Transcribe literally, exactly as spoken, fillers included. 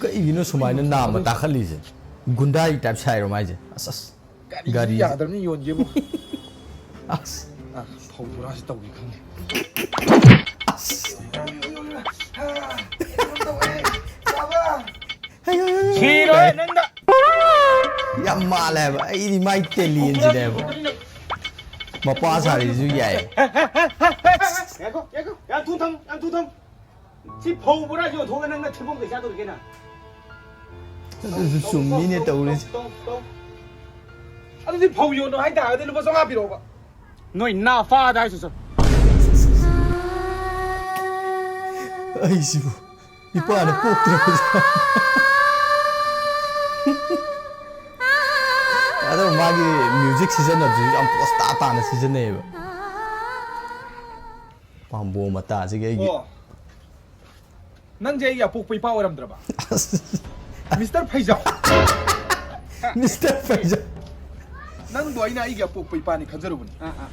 ꯀꯩꯒꯤꯅꯣ ꯁꯨꯃꯥꯏꯅ ꯅꯥꯝꯃ ꯇꯥꯈꯠꯂꯤꯁꯦ? ꯒꯨꯟꯗꯥꯒꯤ ꯇꯥꯏꯞ ꯁꯥꯏꯔꯣ ꯃꯥꯏꯁꯦ? ꯑꯁ, ꯑꯁ꯫ ꯒꯥꯔꯤ ꯒꯥꯔꯤꯁꯦ ꯌꯥꯗ꯭ꯔꯕꯅꯤ, ꯌꯣꯟꯒꯦꯕꯨ꯫ ꯑꯁ꯫ ꯑ, ꯐꯧ ꯕꯣꯔꯥꯁꯤ ꯇꯧꯒꯦ ꯈꯪꯗꯦ꯫ ꯑꯁ꯫ ꯍꯩ, ꯍꯩ, ꯍꯩ, ꯍꯩ꯫ ꯁꯤꯔꯣꯏ ꯅꯪꯗ꯫ ꯌꯥꯝ ꯃꯥꯜꯂꯦ ꯍꯥꯏꯕ꯫ ꯑꯩꯗꯤ ꯃꯥꯏ ꯇꯦꯂꯦꯟꯁꯤꯅꯦꯕ꯫ ꯃꯄꯥ ꯁꯥꯔꯤꯁꯨ ꯌꯥꯏ꯫ ꯉꯥꯏꯈꯣ, ꯉꯥꯏꯈꯣ꯫ ꯌꯥꯝ ꯊꯨ ꯊꯝ, ꯌꯥꯝ ꯊꯨ ꯊꯝ꯫ ꯁꯤ ꯐꯧ ꯕꯣꯔꯥ ꯌꯣꯟꯊꯣꯛꯑꯒ ꯅꯪꯅ ꯊꯤꯕꯣꯡ ꯀꯩ ꯆꯥꯗꯧꯔꯤꯒꯦ ꯅꯪ? ꯑꯗꯨꯁꯨ ꯆꯨꯝꯃꯤꯅꯦ ꯇꯧꯔꯤꯁꯦ꯫ ꯇꯧ, ꯇꯧ, ꯇꯧ꯫ ꯑꯗꯨꯗꯤ ꯐꯧ ꯌꯣꯟꯅꯣ ꯍꯥꯏꯇꯥꯔꯒꯗꯤ ꯂꯨꯄꯥ ꯆꯥꯝꯃꯉꯥ ꯄꯤꯔꯛꯑꯣꯕ꯫ ꯅꯣꯏ ꯅꯥ ꯐꯥꯗ ꯍꯥꯏꯁꯨ ꯆꯠ꯫ ꯑꯩꯁꯤꯕꯨ ꯏꯄꯥꯅ ꯄꯣꯛꯇ꯭ꯔꯕ꯫ ꯑꯗꯣ ꯃꯥꯒꯤ ꯃ꯭ꯌꯨꯖꯤꯛ ꯁꯤꯖꯤꯟꯅꯕꯁꯤꯁꯨ ꯌꯥꯝ ꯄꯣꯁ ꯇꯥ ꯇꯥꯅ ꯁꯤꯖꯤꯟꯅꯩꯌꯦꯕ꯫ ꯄꯥꯝꯕꯣꯝ ꯃꯇꯥꯁꯤꯒꯤ ꯑꯩꯒꯤ꯫ ꯑꯣ꯫ ꯅꯪꯁꯦ ꯑꯩꯒꯤ ꯑꯄꯣꯛꯄ ꯏꯄꯥ ꯑꯣꯏꯔꯝꯗ꯭ꯔꯕ? ꯃꯤꯁꯇꯔ ꯐꯩꯖꯥꯎ꯫ ꯃꯤꯁꯇꯔ ꯐꯩꯖꯥꯎ꯫ ꯅꯪꯕꯨ ꯑꯩꯅ ꯑꯩꯒꯤ ꯑꯄꯣꯛꯄ ꯏꯄꯥꯅꯤ ꯈꯟꯖꯔꯨꯕꯅꯤ꯫ ꯑꯥ, ꯑꯥ꯫